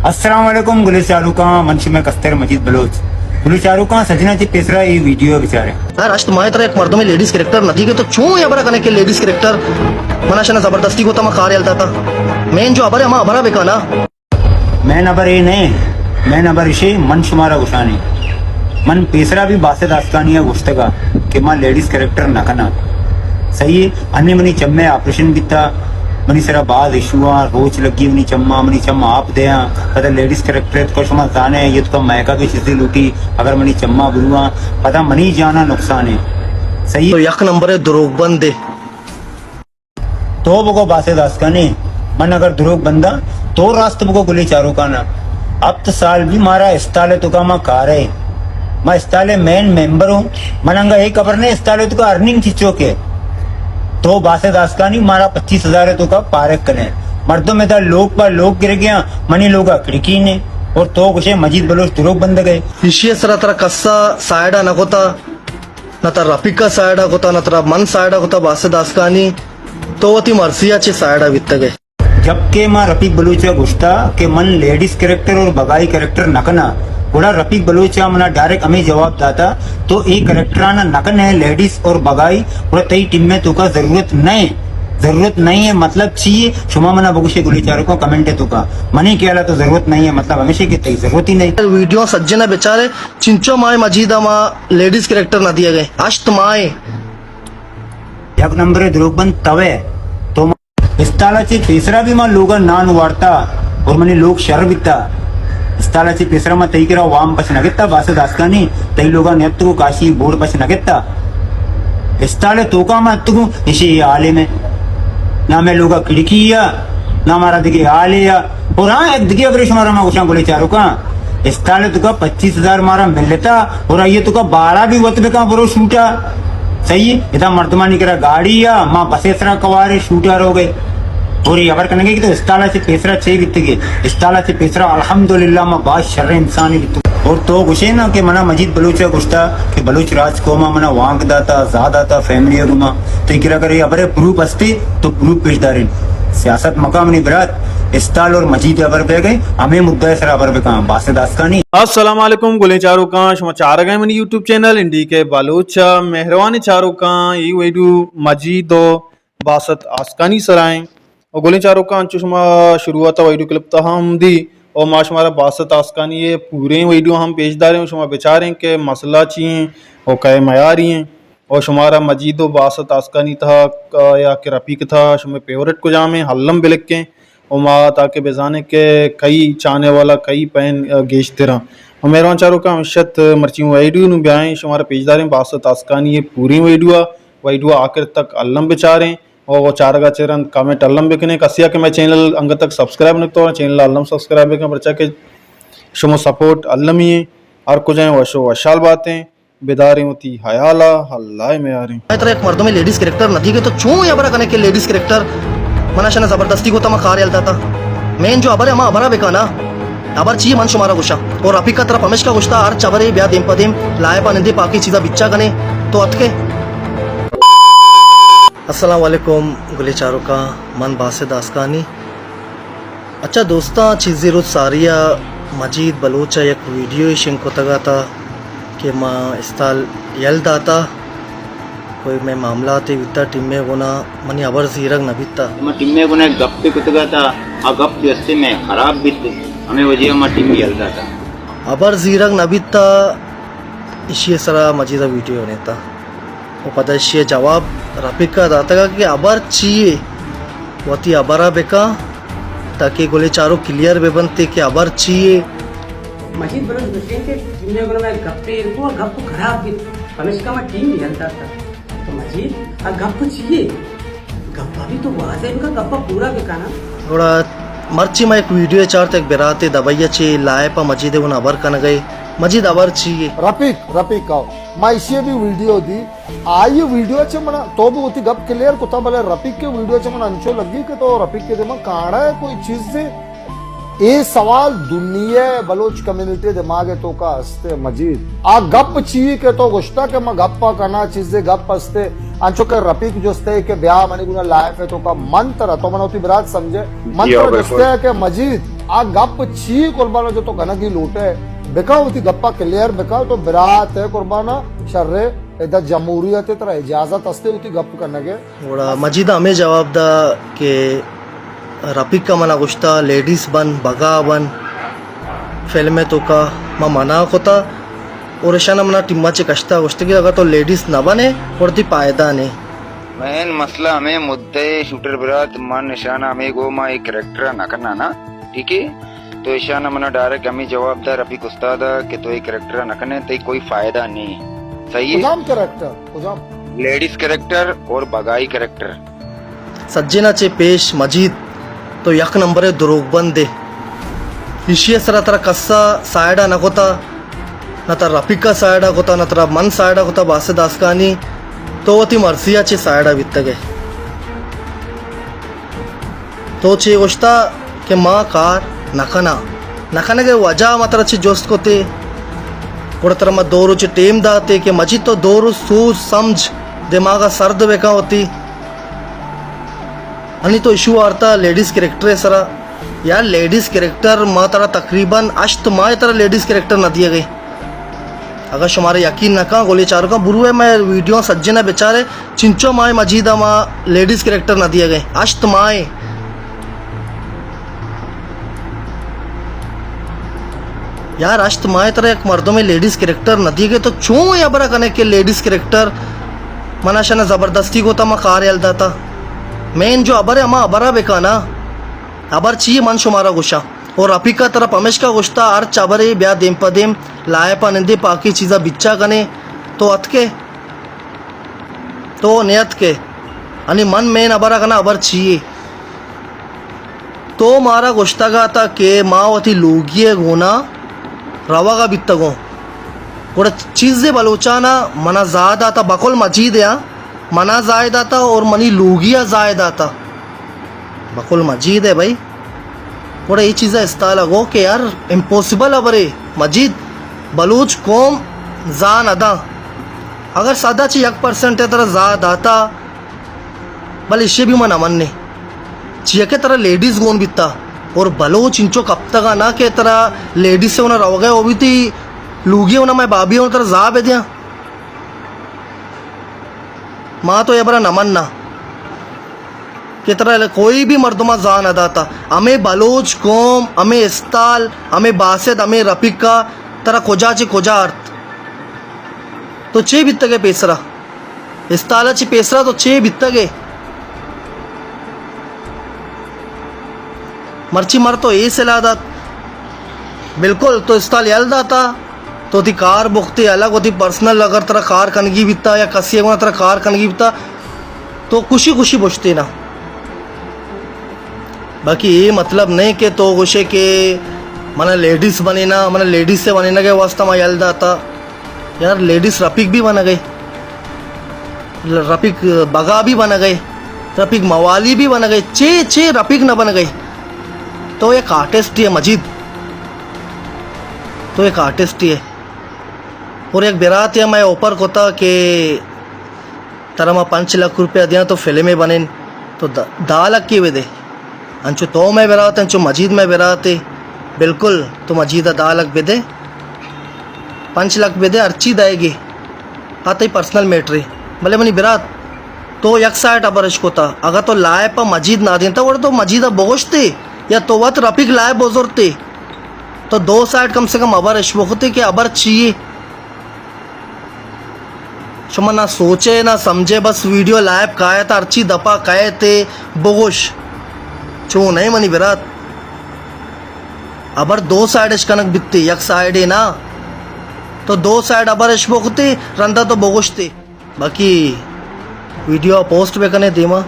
السلام علیکم گلیں چاروکاں، من شمئے کستر مجید بلوچ۔ گلیں چاروکاں، سجنا چہ پیسرا اے ویڈیو بچارے۔ یار، ہشت ماہ ترا یک مردمے لیڈیز کریکٹر نہ دیگے، تو چون اے ہبرا کنے کہ لیڈیز کریکٹر؟ منا شنا زبردستی گوتا، ما کار یل داتا۔ مین جو ہبر ہے، ہما ہبرا بکانا۔ مین ہبر اے نہ، مین ہبر اشے، من شمارا گوشانے۔ من پیسرا بھی باسط آسکانی ء گوشتگا کہ ما لیڈیز کریکٹر نہ کناں۔ صحیح ہے، انی منی چمے آپریشن بیتا، منی سرا باز ایشو آں، روچ لگی منی چماں، منی چم آپ دیاں۔ پدا لیڈیز کریکٹر تو شما زانے، یہ تو میکا کے چیزیں لوٹی، اگر منی چماں برواں، پدا منی جانا نقصان ہے۔ صحیح ہے۔ تو یک نمبر دروگ بندے۔ تو بگو باسط آسکانی، من اگر دروگ بنداں، تو راست بگو گلیں چاروکانا۔ ہفت سال بھی مارا استال توکا ما کارے۔ ما استال مین ممبر ہوں، من انگا ایک خبر نہیں استال توکا ارننگ چچو کے۔ تو باسط آسکانی مارا پچیس ہزار توکا پارک کنے۔ مردم ادا لوگ پہ لوگ گر گیا، منی لوگا کھڑکی نے۔ اور تو گوشے مجید بلوچ دروگ بندگے۔ ایشی سرا ترا کسا سائیڈا نہ کتا، نہ ترا رفیقا سائیڈا کتا، نہ ترا من سائیڈا کتا، باسط آسکانی۔ تو وتی مرضی ء چہ سائیڈ ء بیتگ ئے۔ جبکہ ما رفیق بلوچ ء گوشتا کہ من لیڈیز کریکٹر اور بگائی کریکٹر نہ کناں، گڑا رفیق بلوچ ء منا ڈائریکٹ ہمے جواب داتا، تو اے کریکٹران نہ کن ئے، لیڈیز اور بگائی، گڑا تئی ٹیم ء توکا ضرورت نہ ہے۔ ضرورت نہیں ہے مطلب چی ہے؟ شما منا بگوشے گلیں چاروکاں کمنٹ ء توکا۔ منی خیال ء تو ضرورت نہیں ہے مطلب ہمیشہ کہ تئی ضرورت ہی نہیں۔ ویڈیو سجن ء بچارے، چنچو ماہ مجید ء ما لیڈیز کریکٹر نہ دیگ ئے، ہشت ماہ۔ یک نمبر دروگ بند توے۔ تو استالا چہ پیسرا بھی ما لوگا نان وارتا اور منی لوگ شر بیتا۔ استالا چہ پیسرا ما تئی کرا وام پش نہ گتا، باسط آسکانی تئی لوگا نیتگو، کاشی بوڑ پش نہ گتا۔ استال توکا ما اتگو، ایشی یہ عالم ہے۔ نہ میں لوگا کھڑکی یا، نہ مارا دگے حالے یا۔ اور ہاں، یک دگے ابرے شمارا ما گوشاں گلیں چاروکاں۔ استال توکا پچیس ہزار مارا ملتا، اور آئیے توکا بارہ بھی وت بکاں برو شوٹا۔ صحیح ہے؟ ادا مردمانی کرا گاڑی یا، ما بسے سرا کوارے شوٹا رو گئے۔ اور یہ خبر کنگے کہ تو استالا چہ پیسرا چے بیتگے؟ استالا چہ پیسرا الحمدللہ ما باز شر انسانی بیتگ۔ اور تو گوشے نا کہ منا مجید بلوچ ء گوشتا کہ بلوچ راج قوم ء منا وانگ داتا، زا داتا، فیملی ء گما۔ تو اگر اے خبر ء پروف استے تو پروف پیش دارین۔ سیاست مکا منی برات، استال اور مجید ء خبر بہ گئے، ہمیں مدعا ء سرا خبر بکاں، باسط آسکانی۔ السلام علیکم گلیں چاروکاں، شما چارگ ء منی یوٹیوب چینل انڈی کے بلوچ ء۔ مہروان چاروکاں، اے ویڈیو مجید و باسط آسکانی سرا ایں۔ و گلیں چاروکاں، انچو شما شروعات ء ویڈیو کلپ تہا ہم دی، و ما شمارا باسط آسکانی ء پوریں ویڈیو ہم پیش داریں و شما بچاریں کہ مسئلہ چی ایں و کئے میاری ایں۔ و شمارا مجید و باسط آسکانی تہا ک-، یا کہ رفیق تہا شمئے فیورٹ کجام ایں، الم بلکیں و ما تاکہ بزانیں کہ کئی چاہنے والا، کئی پین، ا، گیشتر ایں۔ و مہروان چاروکاں، ہمشت مرچی ویڈیو نوں بیائیں، شمارا پیش داریں باسط آسکانی ء پوریں ویڈیو ء، ویڈیو آخر تک الم بچاریں۔ او چارگا چہ رند کمنٹ الم بکنے، کسیا کہ مئے چینل انگت تک سبسکرائب نہ کتو، چینل الم سبسکرائب بکن، پرچا کہ شما سپورٹ المی ایں۔ ہر کجا ایں وش و وشحال باتیں، بداریں وتی حیالا، اللہ میاریں۔ ترا یک مردمے لیڈیز کریکٹر نہ دیگے تو چون اے ہبرا کنے کہ لیڈیز کریکٹر؟ منا شنا زبردستی گوتا، ما کار یل داتا۔ مین جو ہبر ہے، ہما ہبرا بکانا۔ ہبر چی من شمارا گوشاں۔ اور رفیقا ترا پمشکا گوشتا، ہرچ ہبرے بیا دیم پہ دیم لائفا نندے، پاکی چیزا بچا کنے تو اتکے۔ السلام علیکم گلیں چاروکاں، من باسط آسکانی۔ اچھا دوستاں، چیزے روچ ساریا مجید بلوچا یک ویڈیو شنگ کتگاتا کہ ما استال یل داتا، کوئی مئے معاملاتے بیتا، ٹیمے گونا منی ہبر زیرگ نہ بیتا۔ ما ٹیمے گونا گپے کتگاتا، آ گپ جو استے مئے خراب بیت، ہمے وجہ ما ٹیم یل داتا۔ ہبر زیرگ نہ بیتا، اشی سرا مجیدا ویڈیو بنیتا۔ و پدا اشی جواب رفیقا داتگا کہ ہبر چیے، وتی ہبرا بکا، تاکہ گلیں چاروک کلیئر ببنتے کہ ہبر چیے۔ مجید بلوچ گوشتیں کہ ٹیمے گونا مئے گپے ایر کو، گپ خراب بیت، پمشکا ما ٹیم یل داتا۔ تو مجید، آ گپ چیے؟ گپا بھی تو واضح بکا، گپا پورا بکا نا۔ گڑا مرچی ما یک ویڈیو چارت، یک براتے دبئی چے لائفا مجید گونا ہبر کنگئے۔ مجید، ہبر چیے؟ رفیق، رفیق آؤ۔ ما اشی بھی ویڈیو دی۔ آئی ویڈیو چے منا، تو بھی وتی گپ کلیئر کتا، بلے رفیق کے ویڈیو چے منا انچو لگی کہ تو رفیق کے دیما کاڑا ہے کوئی چیز سے۔ اے سوال دنیا بلوچ کمیونٹی دماغ توکا است مجید۔ آ گپ چی کہ تو گوشتا کہ ما گپا کنا چیزے گپ استے، انچو کہ رفیق جستے کہ بیا منی گنا لائف توکا من ترا، تو من وتی برات سمجھے، من ترا جستے کہ مجید آ گپ چی قربان جو تو کنگی لوٹے؟ بکا وتی گپا کلیئر بکا، تو برات ہے قربانا، شر ہے، ادا جمہوریت ہے، ترا اجازت ہستے وتی گپ کنگے۔ گڑا مجید ہمے جواب دا کہ رفیق ء منا گوشتا لیڈیز بن، بگا بن، فلم ء توکا ما منع کتا اور اشانا منا ٹیم ء چہ کشتا، گوشتگی اگر تو لیڈیز نہ بنے گڑا تئی فائدہ نے۔ مین مسئلہ ہمے مدعے شوٹر برات، من اشانا ہمے گو ما اے کریکٹر ء نہ کنانا، ٹھیک ہے؟ تو اشانا منا ڈائریکٹ ہمے جواب دا رفیق استاد ء کہ تو اے کریکٹر ء نہ کنے، تئی کوئی فائدہ نے۔ صحیح ہے؟ کجام کریکٹر؟ کجام؟ لیڈیز کریکٹر اور بگائی کریکٹر۔ سجنا چہ پیش مجید تو یک نمبر ء دروگ بندے۔ ایشی ء سرا ترا کسا سائیڈا نہ کتا، نہ ترا رفیقا سائیڈا کتا، نہ ترا من سائیڈا کتا، باسط آسکانی تو وتی مرضی ء چہ سائیڈا بیتگ ئے۔ تو چے گوشتا کہ ما کار نہ کناں؟ نہ کنگ ء وجہ ما ترا چے جست کتے؟ گڑا ترا ما دو روچ ٹیم داتے کہ مجید تو دو روچ سوچ سمجھ، دماغ ء سرد بکن وتی۔ انی تو ایشو آرتا لیڈیز کریکٹر ء سرا۔ یار لیڈیز کریکٹر ما ترا تقریباً ہشت ماہ ترا لیڈیز کریکٹر نہ دیگ ء۔ اگاں شمارا یقین نہ کن، گلیں چاروکاں، برو ء مئے ویڈیو سجن ء بچار ء، چنچو ماہ مجید ء ما لیڈیز کریکٹر نہ دیگ ء، ہشت ماہ۔ یار ہشت ماہ ترا یک مردمے لیڈیز کریکٹر نہ دیگ ء، تو چون اے ہبر ء کنے کہ لیڈیز کریکٹر؟ من اشاں زبردستی گوتا، ما کار یل داتا۔ مین جو ہبر ء ہما ہبر ء بکن نا، ہبر چی ء من شمارا گوشاں۔ اور رفیق ء ترا پمیشکا گوشتا ہرچ ہبرے بیا دیم پہ دیم لائپ ء نندے، پاکی چیزا بچا کنے، تو اتکے، تو نیتکے۔ انی من مین ہبر ء کناں، ہبر چی یے؟ تو مارا گوشتگ ات کہ ما وتی لوگی ء گونا روگ ء بیتگوں۔ گڑا چیزے بلوچانا منا زاہ داتا، بقول مجید ء منا زاہ داتا اور منی لوگی ء زاہ داتا۔ بقول مجید ء بھائی، گڑا اے چیز ء استال ء گو کہ یار امپوسیبل ہبرے مجید، بلوچ قوم زاہ نہ داں۔ اگر سدا چہ یک پرسنٹ ء ترا زاہ داتا، بلے ایشی بھی من نہ منیں، چیا کہ ترا لیڈیز گون بیتا اور بلوچ انچو کپتگا نا کہ ترا لیڈیز سے ہونا روگا او بھی تی لوگی ہونا، میں بابی ہونا ترا زاہ بہ دیاں۔ ما تو اے ہبرا نہ مناں کہ ترا کوئی بھی مردما زاہ نہ داتا۔ ہمے بلوچ قوم، ہمے استال، ہمے باسط، ہمے رفیقا ترا کجا چہ کجا آرت؟ تو چے بیتگے پیسرا؟ استالا چہ پیسرا تو چے بیتگے؟ مرچی مر تو اے صلاح دات، بالکل تو استال یل داتا، تو وتی کار بوختے الگ، وتی پرسنل اگر ترا کار کنگی بیتا یا کسی گونا ترا کار کنگی بیتا، تو خوشی خوشی بوشتے نا۔ باقی اے مطلب نہیں کہ تو گوشے کہ منا لیڈیز بنینا، منا لیڈیز سے بنینا کے واسطہ ما یل داتا۔ یار لیڈیز رفیق بھی بنگئے، رفیق بگا بھی بنگئے، رفیق موالی بھی بنگئے، چے چے رفیق نہ بنگئے۔ تو یک آرٹسٹ ہے مجید، تو یک آرٹسٹ ہے۔ اور یک برات ہے میں اوپر کوتا کہ ترا ما پنچ لکھ روپیہ دیاں تو فلمے بنین، تو د-، دہ لکھ کے بدے۔ انچو تو مئے برات، انچو مجید مئے برات اے۔ بالکل تو مجید ء دہ لکھ بدے، پنچ لکھ بدے، ہرچی دئیگے، آ تئی پرسنل میٹرے۔ بلے منی برات، تو یک سائیڈ ء برش کتا، اگاں تو لائپ ء مجید نہ دینتا گڑا تو مجید ء بگوشتے، یا تو وت رفیق لائپ بزرتے، تو دو سائیڈ کم سے کم ہبر اش بکتے کہ ہبر چی یے۔ شما نہ سوچے نہ سمجھے، بس ویڈیو لائیو کایت، ہرچی دپا کئیت بگوش۔ چون اے منی برات؟ ہبر دو سائیڈ اش کنگ بیتے، یک سائیڈے نا۔ تو دو سائیڈ ہبر اش بکتے، رندا تو بگوشتے۔ باقی ویڈیو پوسٹ بکنے دیما۔